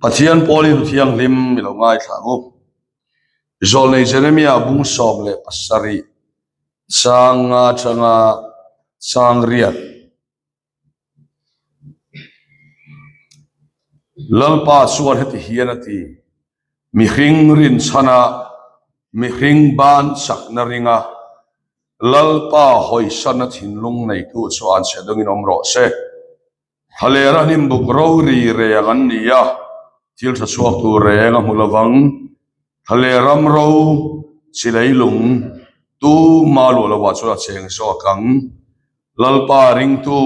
Pathian pawlin thianghlim i lo ngaithla ang u. Zawlnei Jeremia bung 17 chang nga atanga chang riat. Lalpa chuan heti hian a ti, Mihring rinchhana mihring ban chakna ringa Lalpa hawisanna thinlung neitu chuan chhe dawngin awm rawh se. Thlaler a hnimbuk rori reng an ni a, thil tha chhuak tur reng a hmu lovang. Thlaler ram ro chi leilung tuma luah lovah chuan a cheng zawk ang. Lalpa ringtu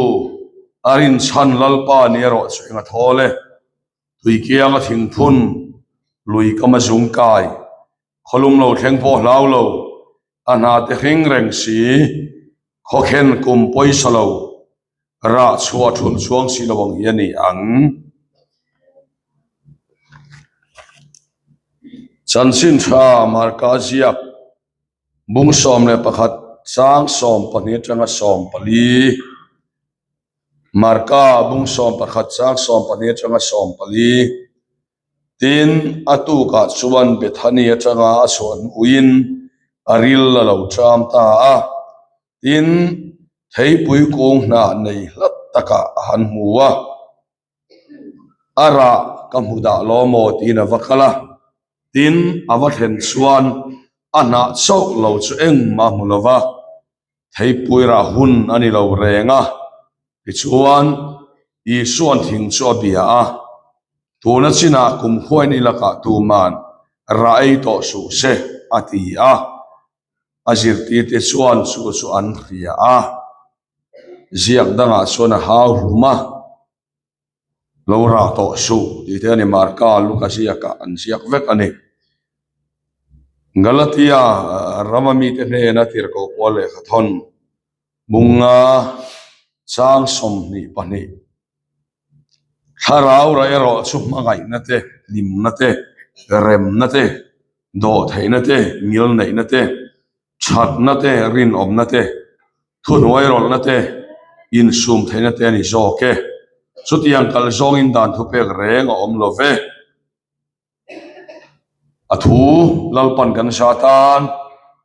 a rinchhan Lalpa ni erawh chu eng a thawl e. Tuikianga thingphun lui kam a zung kai, khawlum lo thleng pawh hlau lo, a hna te hring reng si, khawkhen kum pawisa lo, rah chhuah thulh chuang si lo ang hi a ni ang. Chanchin tha Marka ziak bung 11 chang 12 atanga 14. Marka bung 11 chang 12 atanga 14. Tin, a tukah chuan Bethany atanga a chhuah hnuin a ril a lo ṭam ta a. Tin, theipui kung hnah nei hlat takah a han hmu a, A rah ka hmu dah lo maw tiin a va kal a. Tin, a va thlen chuan a hnah chauh lo chu engmah a hmu lo va, Theipui rah hun a ni lo reng a, tichuan Isua'n thing chu a bia a, Tuna chinah kum khuain i lakah tuman rah ei tawh suh se, a ti a. A zirtirte chuan chu chu an hria a, ziak dangah chuan a hau hlum a. Lo rah tawh suh tih te a ni. Marka, Luka ziakah an ziak vek a ni. Galatia rama mite hnena tirhkoh pawl lehkha thawn bunga chang 22 Thlarau rah erawh chu hmangaihna te, hlimna te, remna te, dawhtheihna te, ngilneihna te, thatna te, rinawmna te, thuhnuai rawlhna te, insum theihna te a ni zawk e. Chutiang kal zawngin dan thupek reng a awm lo ve. A thu Lalpan kan sa tan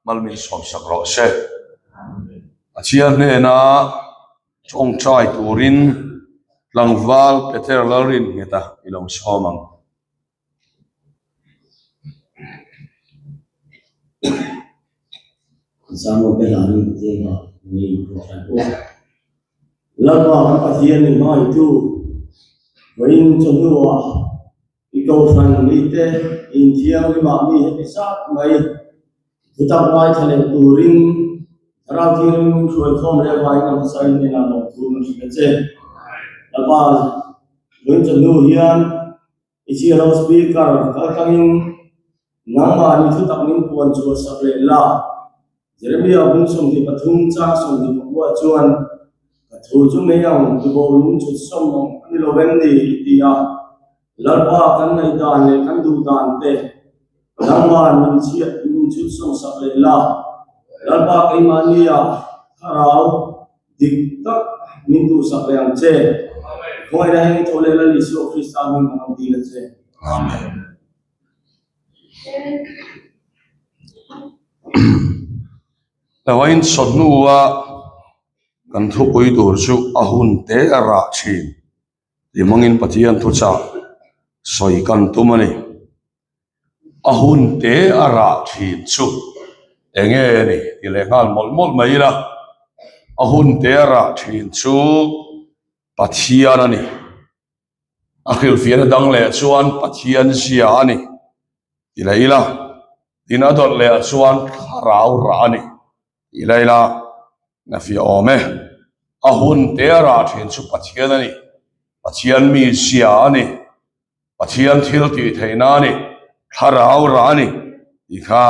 mal min sawmsak rawh se. A chhiar hnena tawngtai turin tlangval Peter Lalrinngeta i lo sawm ang. Lalpa kan Pathian min hmangaihtu vawiin chawhnuah i kohhran mite inthianghlimah mi heti zat mai thutak ngaithla leh turin Thlarau Thianghlim hruaikhawm leh avangin kan hmasa in hnenah lawmthu kan hrilh a che. Lalpa vawiin chawhnu hian I chhiar lo speaker kal tlangin nangmah ni thutak min puan chu a sak leh la. Jeremia bung 23 chang 29 chuan ka thu chu mei ang tibo lung chhut sawm ang a ni lo em ni i ti a. Lalpa kan ngaihdan leh kan duh dan te nangmah min chhiat min chhut sawm sak leh la. Lalpa keimahnia thlarau Dik tak min duhsak leh ang che. Khawngaihna heng i tho leh Lal Isua Krista hming ka lo dil a che. Amen. Vawiin chawhnua kan thupui tur chu a hun te a rah thin tih hmangin Pathian thuchah sawi kan tum a ni. A hun te a rah thin chu eng nge ni ti leh nghal mawlh mawlh mai ila, a hun te a rah thin chu Pathian a ni. A hrilhfiahna dang leh chuan Pathian zia a ni ti leh ila, tin a dawt leh ah chuan thlarau rah a ni ti leh ila, na fiah awm e. A hun te a rah thin chu Pathian a ni, Pathian mi zia a ni. Pathian thil tih theihna a ni, thlarau rah a ni tih kha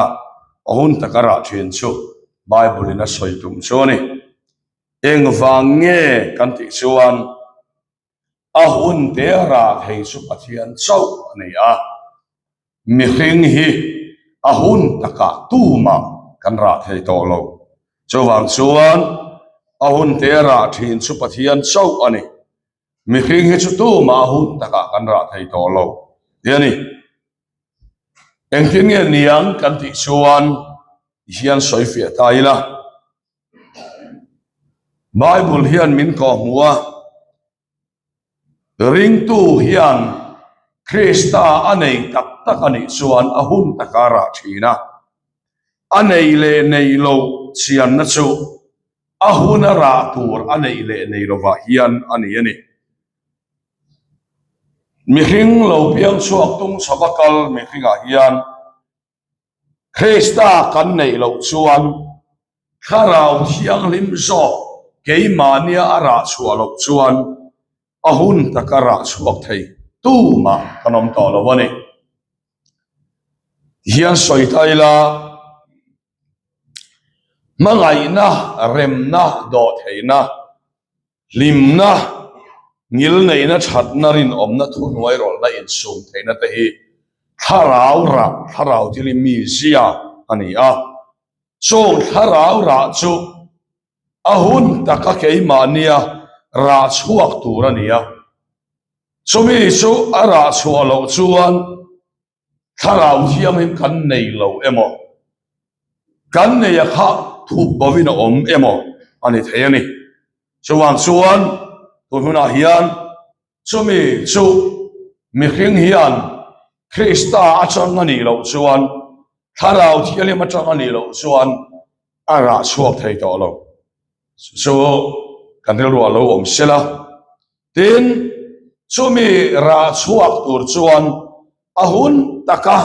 a hun taka rah thin chu Bible in a sawi tum chu a ni. Engvang nge kan tih chuan a hun te rah thei chu Pathian chauh a ni a, mihring hi a hun takah tumah kan rah thei tawh lo. Chuvang chuan a hun te rah thin chu Pathian chauh a ni. Mihring hi chu tumah hun takah kan rah thei tawh lo. Ti a ni. Engtin nge niang kan tih chuan hian sawi fiah ta ila. Bible hian min kawhhmuh a, ringtu hian Krista a nei tak tak a nih chuan a hun taka rah thin a, a nei leh nei lo chianna chu a huna rah tur a neih leh nei lovah hian a ni a ni. Mihring lo piang chhuak tung chhova kal mihringah hian Krista kan neih loh chuan Thlarau Thianghlim zawk keimahnia a rah chhuah loh chuan a hun taka rah chhuak thei tumah kan awm tawh lo a ni. Tihian sawi ta ila, hmangaihna, remna, dawhtheihna, Hlimna, ngilneihna, thatna, rinawmna, thuhnuai rawlhna, insum theihna te hi thlarau rah, thlarau thil hi mi zia a ni a. Chung thlarau rah chu a hun taka keimahnia rah chhuak tur a ni a. Chumi chu a rah chhuah loh chuan Thlarau thianghlim kan nei lo emaw, kan nei a kha thup bovin a awm emaw a ni thei a ni. Chuvang chuan tun hunah hian chumi chu mihring hian Krista atang a nih loh chuan, Thlarau Thianghlim atang a nih loh chuan a rah chhuak thei tawh lo. Chu kan rilruah lo awm sela. Tin, chumi rah chhuak tur chuan a hun taka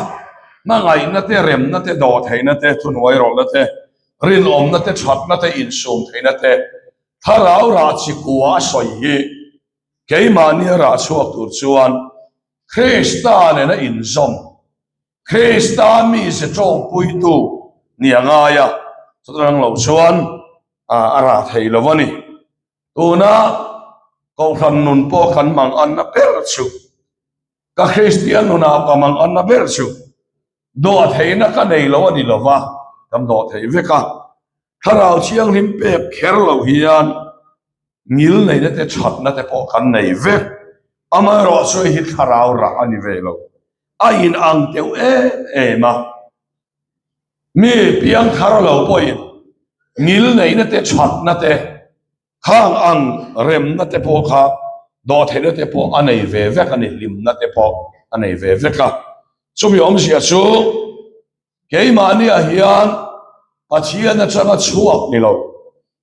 hmangaihna te, remna te, dawhtheihna te, thuhnuai rawlhna te, rinawmna te, thatna te, insum theihna te, thlarau rah chi kua a sawi hi keimahnia rah chhuak tur chuan Krista nena inzawm, Krista mize tawngpuitu ni a ngai a, chutah lo chuan a rah thei lo a ni. Tuna Kohhran nun pawh kan mang anna ber chu, ka Kristian nunah ka mang anna ber chu dawh theihna ka nei lo a ni lo va, kan dawh theih vek a. Thlarau Thianghlim pek kher lo hian ngil neihna te thatna te pawh kan nei vek. Amaherawhchu hei hi thlarau rah a ni ve lo. A inang teuh em em a. Mi piangthar lo pawhin ngil neihna te, thatna te, khang ang remna te pawh kha dawhtheihna te pawh a nei ve vek a ni, hlimna te pawh a nei ve vek a. Chumi awmzia chu keimahniah hian Pathian atanga chhuak ni lo,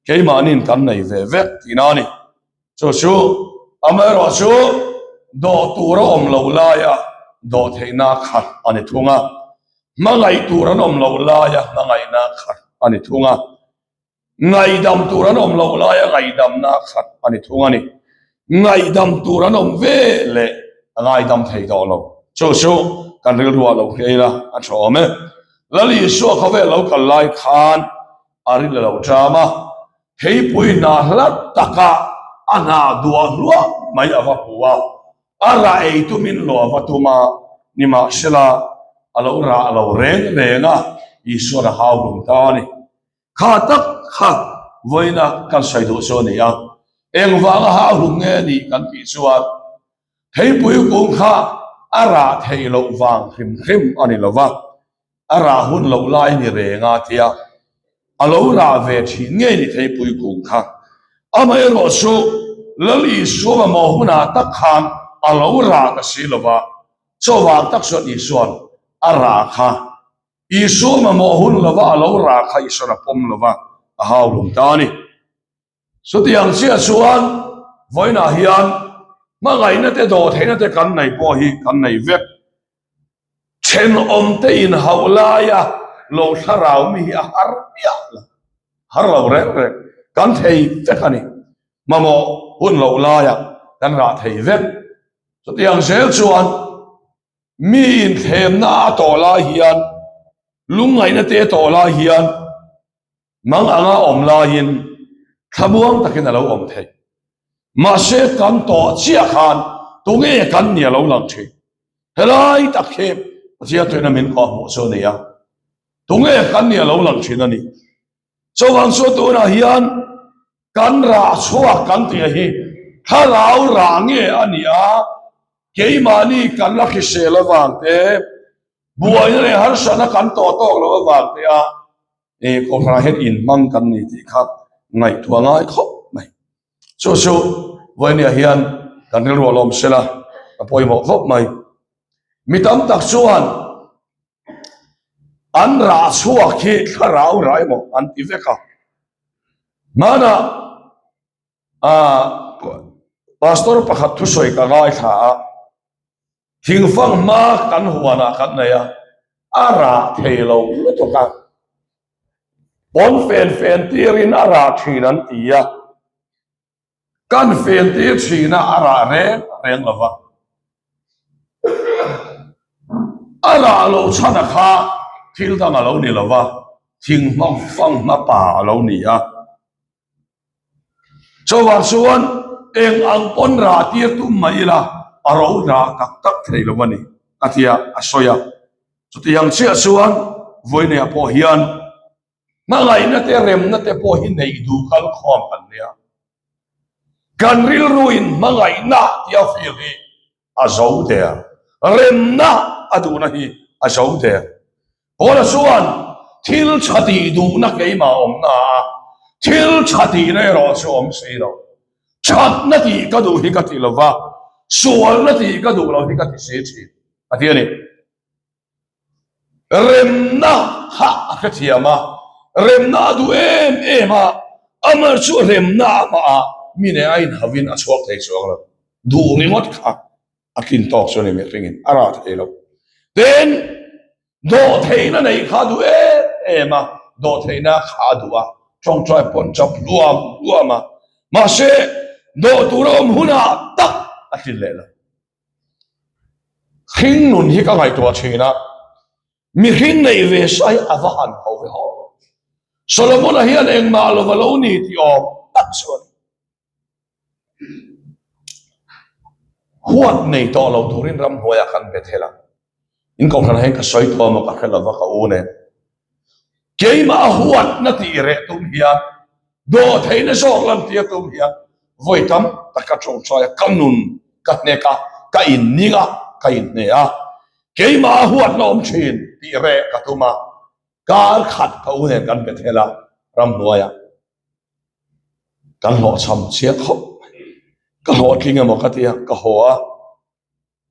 keimahniin kan nei ve vek tihna a ni. Chu chu amaherawh chu dawh tur a awm loh laia dawh theihna khat a ni thung a, hmangaih tur an awm loh laia hmangaihna khat a ni thung a, ngaihdam tur an awm loh laia ngaihdamna khat a ni thung a ni. Ngaihdam tur an awm ve leh a ngaidam thei tawh lo. Chu chu kan rilruah lo hria ila a tha awm e. Lal Isua khawvel lo kal lai khan a rin a lo ṭam a, Theipui hna hla taka a hna duah hluah mai a va hmu a, a rah ei tumin lo a va tum a, nimahsela a lo rah lo reng reng a, Isuan a hau hlum ta a ni. Kha tak kha vawiina kan sawi duh chu a ni a, engvanga hau hlum nge a nih kan tih chuan theipui kung kha a rah theih loh vang hrim hrim a ni lo va, A rah hun loh lai ni reng a tia a lo rah ve thin ngei ni theipui kung kha. Amaherawh chu Lal Isua mamawh hunah tak khan a lo rah ta si lo va, chuvang tak chuan Isua'n a rah kha Isua mamawh hun lova a lo rah kha Isua'n a pawm lo va, a hau lung ta a ni. Chutiang chiah chuan vawiinah hian hmangaihna te dawhtheihna te kan nei pawh hi kan nei vek. Thenawmte inhauh laia lo thlarau mi hi a har miah lo, har lo reng reng kan thei vek a ni. Mamawh hun loh laia kan rah thei vek. Chutiang zel chuan mi inthlemna a tawh lai hian, lungngaihna te a tawh lai hian, Mang anga awm laiin thlamuang takin a lo awm theih. Mahse kan tawh chiah khan tunge kan ni a lo lang thin. Helai tak hi Pathian tuina min kawh hmuh chu a ni a, tunge kan ni a lo lang thin a ni. Chuvang chu tunah hian kan rah chhuak kan tih hi thlarau rah nge a ni a? Keimahni kan la hrisel avang te, buaina leh harsatna kan tawh tawk loh avang te a kohhranah hian inhmang kan ni tih kha ngaihtuah ngai khawp mai. Chu chu vawinia hian kan rilru a lawm sela a pawimawh khawp mai. Mi tam tak chuan an rah chhuak hi thlarau rah emaw an ti vek a. Hmanah Ah, pastor pakhat thusawi ka ngaithla a, thingfang hma kan huanah kan nei a, a rah thei lo lutuk a, pawn fen fen tirin a rah thin an ti a, kan fen tir thin a, a rah reng reng lo va. A rah loh chhan a kha thil dang a lo ni lo va, thingfang hma pa a lo ni a. Chuvang chuan eng ang pawn rah tir tum mai ila a ro rah tak tak thei lo a ni a tia a sawi a. Chutiang chiah chuan vawineah pawh hian hmangaihna te remna te pawh hi neih duh kal khawm kan nia. Kan rilruin hmangaihna tia feel hi a zo der. Remna a duhna hi a zo der. Paula chuan thil tha tih duhna keimah awmna a, thil tha tihna erawh chu awm si lo. Thatna tih ka duh hi ka ti lova, sualna tih ka duh lo hi ka ti si thin, a ti a ni. Remna kha a hrethiam a, remna a duh em em a, amah chu remna amah ah mi nen a inhauhin a chhuak thei chuang lo. Duh ringawt kha a tlin tawk chu a ni mihringin a rah thei lo. Tin, dawhtheihna neih kha a duh em em a, dawhtheihna kha a duh a, tawngtai pawn chap hluam hluam a, mahse dawh tur a awm hunah tak a tlin leh lo. Hring nun hi ka ngaihtuah thin a, mihring neih ve sai a va han ho ve aw. Solomon-a hian engmah lova lo ni tih awm tak chu a ni. Huat nei tawh lo turin ramhnuaiah kan be thel ang. In kohhran hian ka sawi tawh emaw ka hre lova ka u nen. Keimah a huatna tih reh tum hian dawhtheihna zawk lan tir tum hian vawi tam tak ka tawngtai a, ka nun ka hnek a, ka inning a, ka inhne a. Keimah a huatna awm thin tih reh ka tum a, kar khat ka u nen kan be thel a ramhnuaiah. Kan hlawhchham chiang khawp mai. Ka hlawhtling emaw ka ti a, ka haw a.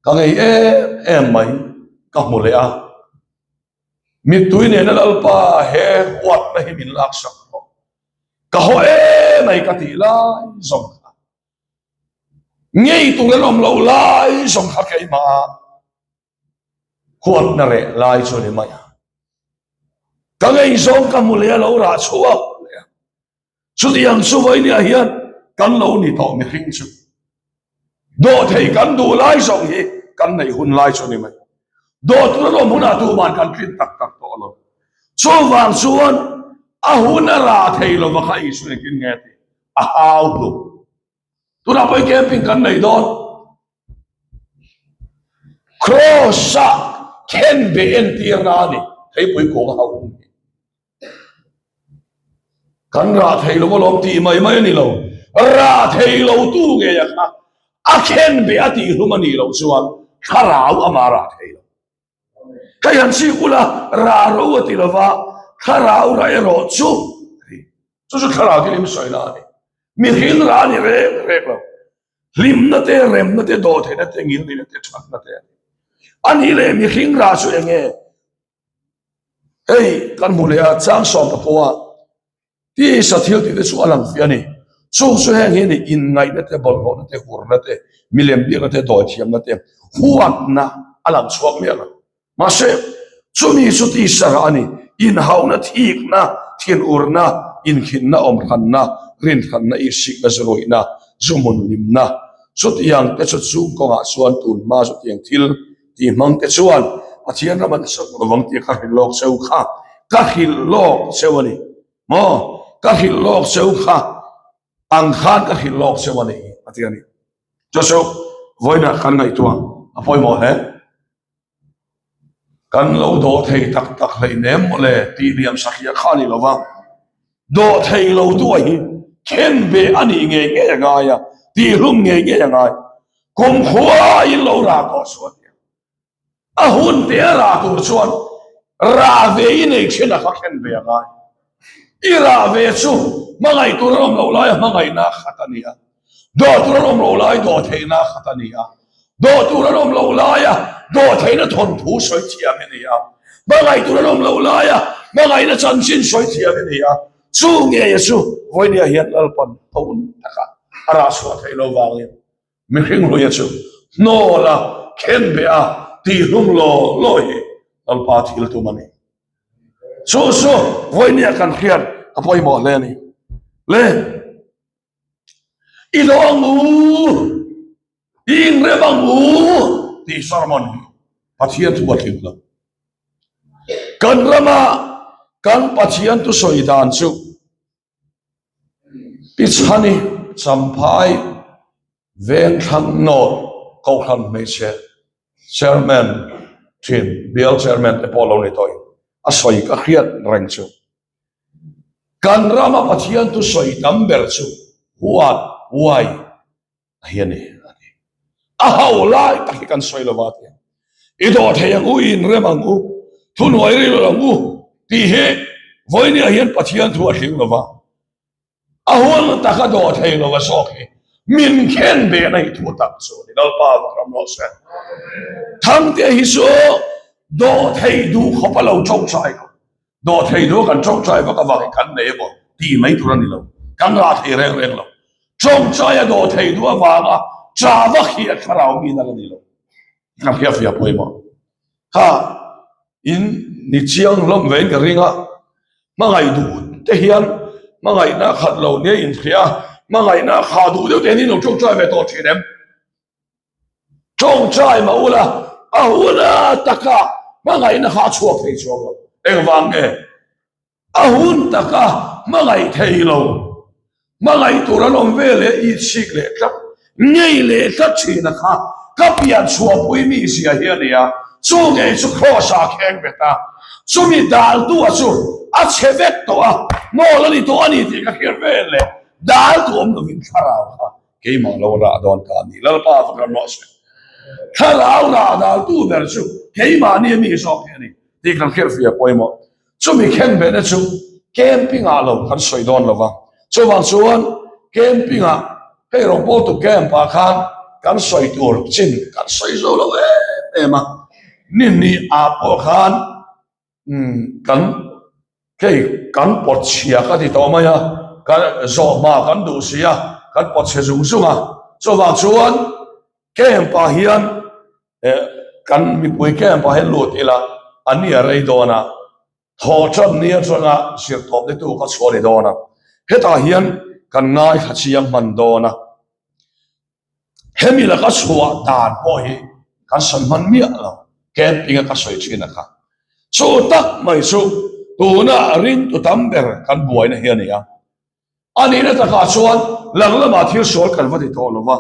Ka ngei em em mai, ka hmu leh a. Mittui nena Lalpa he huatna hi min laksak rawh. Ka haw em mai ka tih lai zawng kha. Ngei tur an awm loh lai zawng kha keimah a huatna reh lai chu a ni mai a. Ka ngei zawng ka hmu leh a lo rah chhuak leh a. Chutiang chu vawinia hian kan lo ni tawh mihring chu. Dawhthei kan duh lai zawng hi kan neih hun lai chu a ni mai. Dawh tur an awm hunah tuman kan tlin tak tak tawh lo. Chuvang chuan a hun a rah thei lova kha Isua engtin nge tih a hau hlum. Tunah pawh camping kan nei dawn. Cross-a khenbeh entirna a ni. Theipui kung a hau hlum hi. Kan rah thei lo alawm tih mai mai a ni lo. Rah thei lo tu ngei a kha a khen beh a tih hlum a nih loh chuan thlarau ama rah thei lo. Hei han chik ula rah ro a ti lova thlarau rah erawh chu chu chu thlarau thil in sawi na a ni. Mihring rah a ni reng reng lo. Hlimna te, remna te, dawhtheihna te, ngilneihna te, thatna te a ni. A nih leh mihring rah chu eng nge? Hei kan hmu leh a chang sawm pakua tisa thil tih te chu a lang fiah a ni. Chung chu heng hi a ni, inngaihna te, bawlhhlawhna te, hurna te, milem biakna te, dawithiamna te, huatna a lang chhuak miah lo. Mahse, chumi chu tisa rah a ni, inhauhna, thikna, thinurna, inkhinna, awmhranna, rinhranna, ihsikna, zuruihna, zuhmun limna. Chutiang te chu chung kawngah chuan tunhma chutiang thil Tih hmang te chuan Pathian ram an sak lovang tih ka hrilh lawk cheu kha, ka hrilh lawk cheu a ni maw? Ka hrilh lawk cheu kha ang khan ka hrilh lawk cheu a ni a ti a ni. Chu chu vawiinah kan ngaihtuah a pawimawh hle. Kan lo dawh thei tak tak hleinem maw le tih liam sahliah kha a ni lova, dawh thei lo tu a hi khen ve a nih ngei ngei a ngai a, tihhlum ngei ngei a ngai. Kumkhua in lo rah tawh suh a ti a. A hun te a rah tur chuan rah ve i nei thin a kha khen ve a ngai. I rah ve chu hmangaih tur an awm loh lai a hmangaihna a khat a ni a, dawh tur an awm loh lai dawh theihna a khat a ni a, dawh tur an awm loh lai a dawh theihna thawnthu sawi thiam i ni a, hmangaih tur an awm loh lai a hmangaihna chanchin sawi thiam i ni a, chu ngei chu vawinia hian Lalpan a hun takah a rah chhuah theih loh vangin Mihring hluia chu hnawl a, khenbeh a, tihhlum law law hi Lalpa thil tum a ni. Chu chu vawinia kan hriat a pawimawh hle a ni. Le, i dawh ang u, i inrem ang u tih sermon hi Pathian thu a tling lo. Kan rama kan Pathian thusawi dan chu Pichhani Champhai Vengthlang North Kohhran hmeichhe Chairman thin Bial Chairman te pawh lo ni tawhin a sawi ka hriat reng chu. Kan rama Pathian thusawi tam ber chu huat huai a hi a ni a ti. A ho lai tak hi kan sawi lova ti a. I dawh thei ang u, i inrem ang u, thuhnuai ril ang u tih hi vawinia hian Pathian thu a tling lova. A hun taka dawh thei lova zawk hi min khen ve na hi thu tak chu a ni. Lalpa va ram rawh se. Thangte hi chu dawh thei duh khawp a lo tawngtai lo. Dawh thei duh kan tawngtai vak avangin kan nei emaw tih mai tur a ni lo. Kan rah thei reng reng lo. Tawngtai a dawh thei duh avanga cha vak hi a thlarau mi nal a ni lo. Ka hria fia pawimawh. Kha in ni chiang hlawm vein ka ring a, hmangaih duh te hian hmangaihna khat lo nia inhria a, hmangaihna kha duh deuh te hian in lo tawngtai ve tawh thin em? Tawngtai mah ula, a huna taka hmangaihna kha a chhuak thei chuang lo. Engvang nge? A hun taka hmangaih thei lo, hmangaih tur an awm ve leh i chhik leh tlat, ngei leh tlat thina kha ka pian chhuahpui mi zia hi a ni a, chu ngei chu Kraws ah a kheng bet a, chumi daltu a chu a chhe vek tawh a, hnawl a ni tawh a ni tih ka hriat ve leh daltu awm lovin thlarau kha Keimah lo rah dawn ta a ni. Lalpa fak ram rawh se. Thlarau rah daltu ber chu keimahni a mi zawk hi a ni tih kan hriatfiah pawimawh. Chumi khenbehna chu camping ah lo kan sawi dawn lo va. Chuvang chuan camping ah hei rawngbawltu camp ah khan kan sawi tur chin kan sawi zo lo em em a. Nini ah pawh khan Kan hei kan pawt chhia ka ti tawh mai a, kan zawh hma kan duh si a, kan pawt chhe zung zung a, chuvang chuan camp ah hian eh kan mipui camp ah hian lut ila a ni a rei dawn a, thawh tan ni atanga zirtawp ni tu ka chhuah ni dawn a, hetah hian kan ngaithla chiang hman dawn a. Hemi laka chhuah dan pawh hi kan sawi hman miah lo, camping a ka sawi thin a kha. Chu tak mai chu tuna rintu tam ber kan buaina hi a ni a. A nihna takah chuan lang lamah thil sual kan va ti tawh lo va,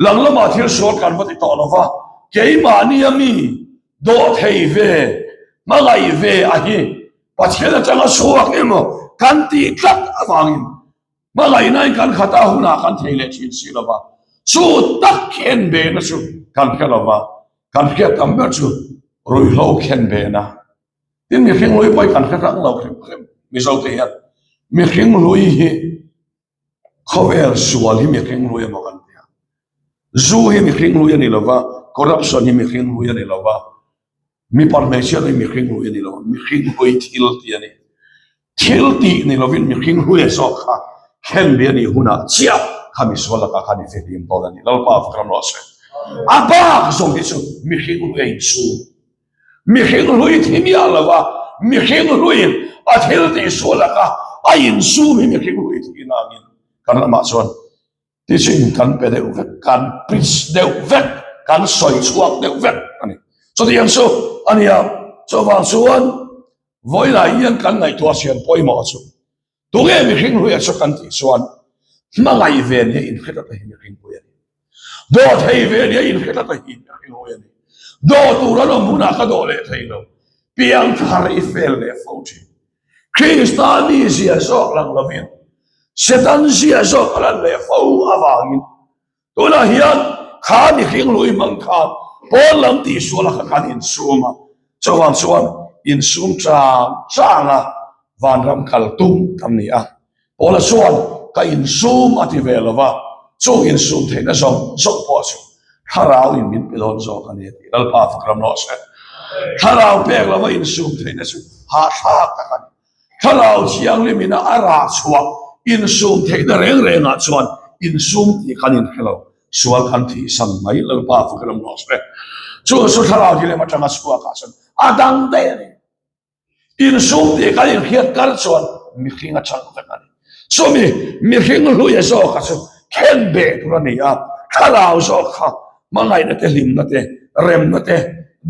lang lamah thil sual kan va ti tawh lo va, keimahni a mi dawhthei ve, hmangaih ve a hi Pathian atanga chhuak emaw kan tih tlat avangin Hmangaihnain kan khat a hunah kan thei leh thin si lo va, chu tak khen behna chu kan hre lo va, kan hriat tam ber chu ruihhlo khen behna. Tin, mihring hlui pawh hi kan hre hrang lo hrim hrim Mizote hian. Mihring hlui hi khawvel sual hi mihring hlui emaw kan ti a. Zu hi mihring hlui a ni lo va, corruption hi mihring hlui a ni lo va, Mipa hmeichhia hi mihring hlui a ni lo, mihring hlui thil tih a ni. Thil tih ni lovin mihring hlui a zawk kha khen bi a nih hunah chiah kha misual lakah khan i fihlim dawn a ni. Lalpa fak ram rawh se. A bak zawng hi chu mihring hlui a inchhung. Mihring hlui thi miah lova mihring hluiin a thil tih sual laka a insum hi mihring hlui thi nangin kan ramah chuan Teaching kan pe deuh vek, kan preach deuh vek, kan sawi chhuak deuh vek a ni. Chutiang chu a ni a, chuvang chuan vawilah hian kan ngaihtuah siam pawimawh chu tunge mihring hluia chu kan tih chuan hmangaih ve nia inhre tlat a hi mihring hlui a ni. Dawh thei ve nia inhre tlat a hi mihring hlui a ni. Dawh tur an awm hunah ka dawh leh thei lo, piangthar i fel leh fo thin. Krista mizia zawk lang lovin Satan zia zawk a lan leh fo avangin tunah hian kha mihring lui hmang khan pawn lam tihsual a kha kan insum a, chuvang chuan insum chang chang a vanram kal tum kan ni a. Paula chuan ka insum a ti ve lo va, chung insum theihna zawng zawng pawh chu thlarau in min pe dawn zawk a ni a ti. Lalpa fak ram rawh se. Thlarau pek lova insum theihna chu hahthlak tak a ni. Thlarau Thianghlim ina a rah chhuah insum theihna reng rengah chuan insum tih kan inhre lo, sual kan thihsan mai Lalpa fak ram rawh se. Chu chu Thlarau Thianghlim atanga chhuakah chuan a dang daih a ni. Insum tih kan inhriat kar chuan mihring a chang vek a ni. Chumi mihring hluia zawka chu khen beh tur a ni a, thlarau zawk kha hmangaihna te, hlimna te, remna te,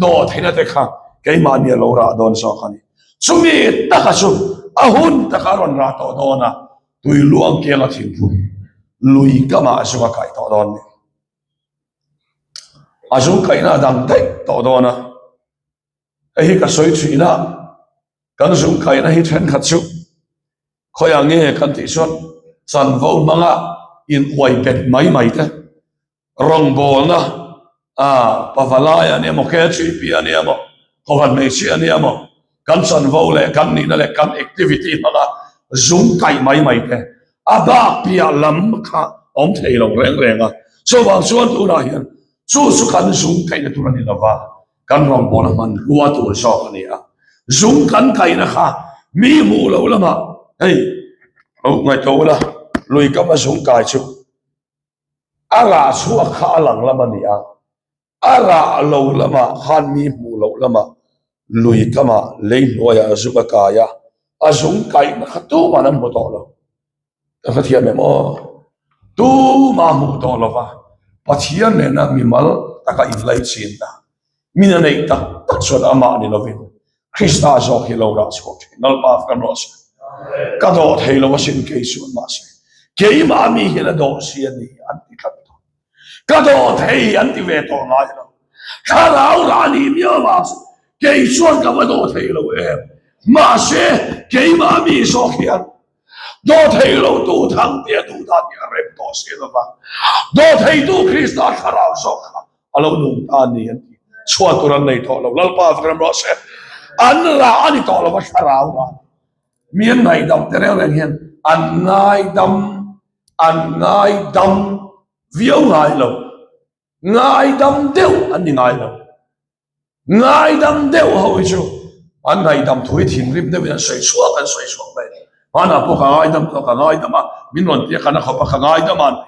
dawhtheihna te kha keimahni a lo rah dawn zawk a ni. Chumi taka chu a hun taka a rawn rah tawh dawn a, tui luang kianga thingphun lui kamah zung a kaih tawh dawn a ni. A zung kaihna a dang daih tawh dawn a. Hei hi ka sawi thin a, kan zung kaihna hi thenkhat chu khawiah nge kan tih chuan chanvo hmanga in uai bet mai mai te, rawngbawlna ah pavalai a nia maw, KGP a nia maw, kohhran hmeichhia a nia maw, kan chanvo leh kan nihna leh kan activity hmanga zung kaih mai mai te, a bak piah lam kha awm thei lo reng reng a. Chuvang chuan tunah hian chu chu kan zung kaihna tur a ni lova. Kan rawngbawlna hmanrua tur zawk a ni a, zung kan kaihna kha mi hmuh loh lamah hei lo ngaihtuah ula, lui kama zung kai chu a rah chhuak kha a lang lam a ni a, a rah lo lamah khan mi hmuh loh lamah lui kama lei hnuaiah zung a kai a, a zung kaihna kha tuman an hmu tawh lo. Ka hrethiam em aw? Tumah hmuh tawh lova Pathian nena mimal taka inlaichin ta min a neih tak tak chuan amah ni lovin Krista zawk hi lo rah chhuak thin. Lalpa kan rawh se. Ka dawh thei lo asin kei chuan mahse keimah mi hian a dawh si a ni an ti tlat tawh. Ka dawh thei an ti ve tawh ngai lo. Thlarau rah ni miau vang chu kei chuan ka va dawh thei lo em. Mahse keimah mi zawk hian Dawthei lo tu thang tia duh dan hi a rem tawh si lo va, dawthei tu Krista thlarau zawk kha a lo nung ta a ni an ti. Chhuah tur an nei tawh lo, Lalpa fak ram rawh se. An rah a ni tawh lo va, thlarau rah a ni. Mi an ngaihdam te reng reng hian an ngaidam, an ngaidam viau ngai lo. Ngaidam deuh an ni ngai lo. Ngaidam deuh ho hi chu an ngaihdam thu hi thinrim deuhin an sawi chhuak an sawi chhuak mai a ni. Hmanah pawh ka ngaidam tawh ka ngaidam a, min rawn ti a ka na khawp a ka ngaidam a an ti.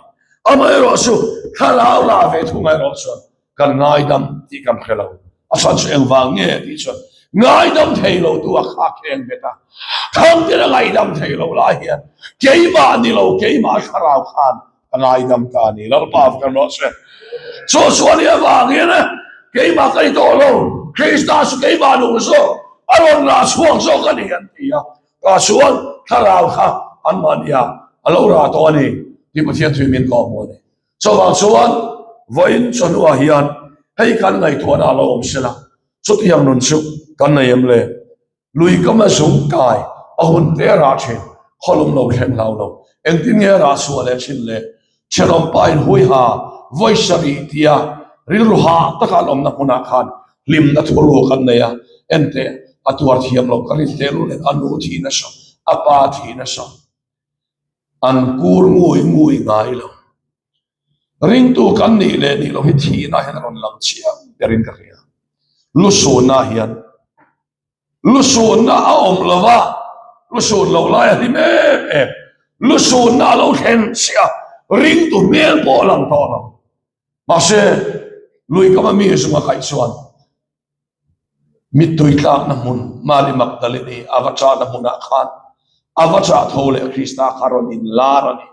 Amaherawh chu thlarau rah ve thung erawh chuan kan ngaidam tih kan hre lo. A chhan chu engvang nge tih chuan ngaidam thei lo tu a kha kheng bet a, thangtin a ngaihdam thei lo lai hian keimah ni lo keimah thlarau khan Ka ngaidam ta a ni, Lalpa va kan rawh se. Chu chu a nih avangin keimah ka ni tawh lo, Krista chu keimah nung zawk, a rawn rah chhuak zawk a ni an ti a. Tah chuan thlarau kha anmahnia a lo rah tawh a ni tih Pathian thui min kawh hmuh a ni. Chuvang chuan vawiin chawhnuah hian hei kan ngaihtuahna a lo awm sela, chutiang nun chu kan nei em le? Lui kam a zung kai, a hun te a rah thin, khawlum lo thleng hlau lo. Engtin nge a rah chhuah leh thin le? Thenawm pa in hui ha, vawi sarih tia rilru ha taka an awmna hmunah khan hlimna thuruk an nei a, enteh a tuar thiam lo ka rin teh lul nen a nu thi nasa, a pa thi nasa, an kur ngui ngui ngai lo. Ringtu kan nih leh nih loh hi thihna hian a rawn lang chiang berin ka hria. Lusunna hian Lusunna a awm lo va, lusun loh lai a hlim em em. Lusunna a lo thlen chiah a, ringtu hmel pawh a lang tawh lo. Mahse, lui kama mi zunga kaih chuan mittui tlakna hmun Mari Magdalene a va chahna hmunah khan a va chah tho leh Krista kha rawn inlar a ni.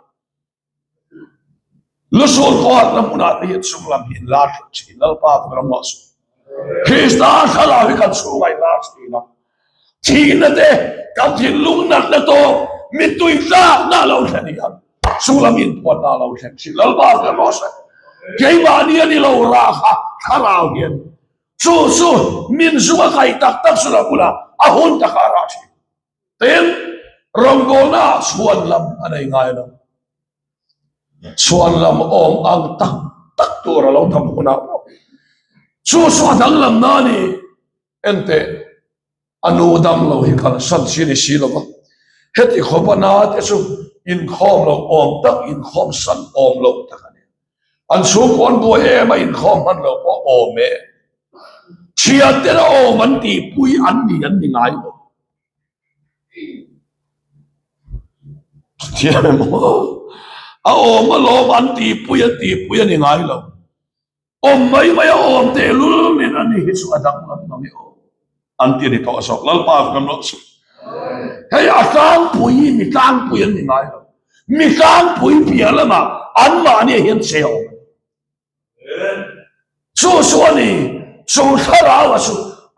Lusun kawrna hmunah te hian chung lam hi inlar hrih thin Lalpa ka ram rawh suh. Krista thlarau hi kan chhungah inlar thin a. Thihna te kan thinlung natna tawp mittui tlakna a lo thlen hian chung lam inpuanna a lo thlen thin Lalpa ka ram rawh suh. Keimahni a ni lo rah kha thlarau hi a ni. Chu chu min zung a kaih tak tak chu lo bulah a hun takah a rah thin. Tin, rawngbawlnaah chhuan lam a nei ngai lo. Chhuan lam awm ang tak tak tur a lo tam hunah pawh chu chu a danglamna a ni. Enteh, a nu dam lo hi kalsan chi a ni si lo va, heti khawpa na te chu inkhawm lo awm tak, inkhawm san awm lo tak a ni. An chhungkaw an buai em a, inkhawm hman lo pawh awm e. Thianten a awm an tihpui an ni an ni ngai lo. Thian emaw a awm alawm an tihpui an tihpui a ni ngai lo. Awm mai mai a awm tehlul nen a ni hi chu a danglam mang e aw. An ti a ni tawh zawk. Lalpa a kan rawh suh. Hei a tlangpui hi mi tlangpui an ni ngai lo. Mi tlangpui piah lamah anmahni ah hian che a awm a ni. Chu chu a ni, chu thlarau a chu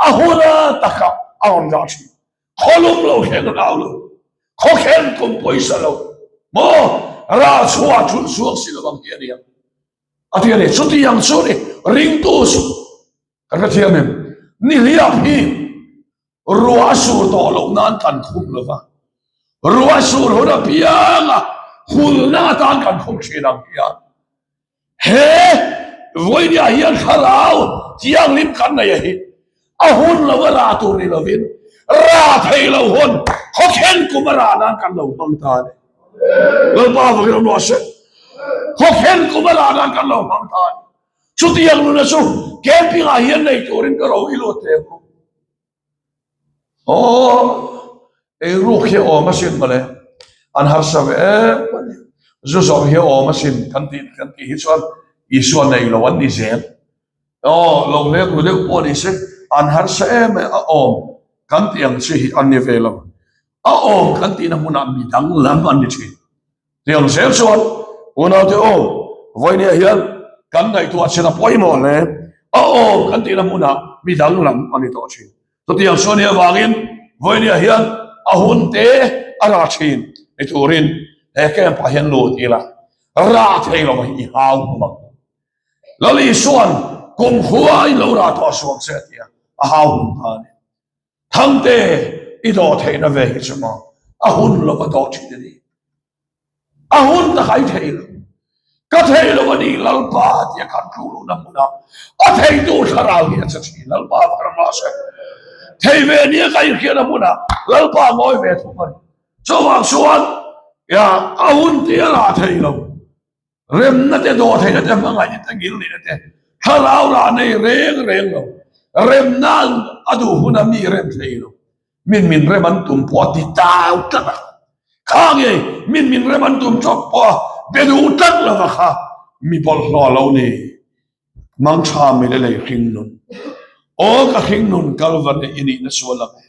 a huna takah a rawn rah thin. Khawlum lo thleng hlau lo, khawkhen kum pawisa lo maw rah chhuah thulh chhuak si lo ang hi a ni ang. A ti a ni, chutiang chu ni ringtu chu kan hrethiam em? Nihliap hi ruah a sur tawh loh nan kan khum lo va, ruah a sur hun apianga hulna atan kan khum thin ang hian he vawinia hian thlarau thianghlim kan nei a hi a hun lo a rah tur ni lovin rah thei lo hun khawkhen kum a rah nan kan lo hmang ta a ni. Lalpa vakin awm rawh se. Khawkhen kum a rah nan kan lo hmang ta a ni. Chutiang nuna chu camping ah hian nei turin ka ro i lut teh ang u. Aw, eiruk hi a awm asin mawle, an harsa ve em a ni. Zu zawrh hi a awm asin kan tih kan tih hi chuan Isua nei lo an ni zel. Aw, lo leng ru deuh pawh ni se, an harsa em e, a awm kan tih ang chi hi an ni ve lo. A awm kan tihna hmunah mi danglam an ni thin. Tiang zel chuan unaute aw, vawinia hian kan ngaihtuah chin a pawimawh hle. A awm kan tihna hmunah mi danglam a ni tawh thin. Chutiang chuan hi avangin vawinia hian a hun te a rah thin ni turin he camp ah hian lut ila rah thei lo hi i hau hmu ang. Lal Isua'n kumkhua in lo rah tawh suak che a ti a, a hau hun ta a ni. Thangte i dawh theihna ve hi chu maw a hun lo a dawh thin a ni. A hun tak ai thei lo. Ka thei lo a ni Lalpa tia kan tlu luhna hmuna a theitu thlarau hi a che thin Lalpa va ram rawh se. Thei ve nia ka inhriatna hmuna Lalpa ngawi ve thung a ni. Chuvang chuan ya a hun te a lah thei lo. Remna te, dawhtheihna te, hmangaihna te, ngilneihna te, thlarau lah nei reng reng lo. Remna a duh huna mi rem thei lo. Min min rem an tum pawh a ti tau tlat a. Kha nge min min rem an tum chawp pawh a be duh tlat lo va kha mi bawlhhlawh a lo ni. Mangtha mi le lei hring nun. Aw ka hring nun Kalvary i nihna chu a lang e.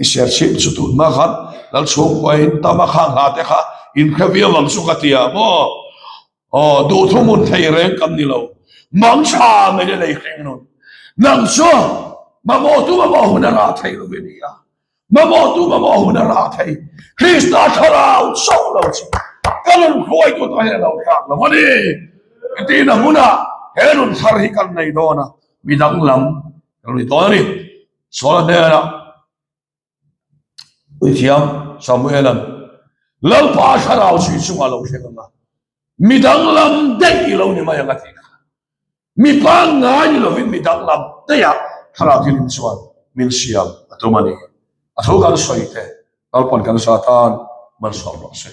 I ser chhip chu tun hma khan lal chhungkua in tam a khang hla te kha in hre viau ang chu ka ti a maw? Aw duh thu hmun thei reng kan ni lo mang tha mai le lei hreng nun nang chu mamawh tu mamawh hun a rah thei lo i ni a mamawh tu mamawh hun a rah thei Krista thlarau chauh lo chu ka nun hruai tu te hian a lo tlak lo a ni tiin a hmunah he nun thar hi kan nei dawn a midang lam kan ni dawn a ni. Saula hnenah Puithiam Samuela'n, Lalpa thlarau chhui chungah lo thleng ang a, mi danglam daih i lo ni mai ang a tih kha. Mi pangngai ni lovin mi danglam daihah thlarau thilim chuan min siam a tum a ni. A thu kan sawi te Lalpa'n kan za tan malsawm rawh se.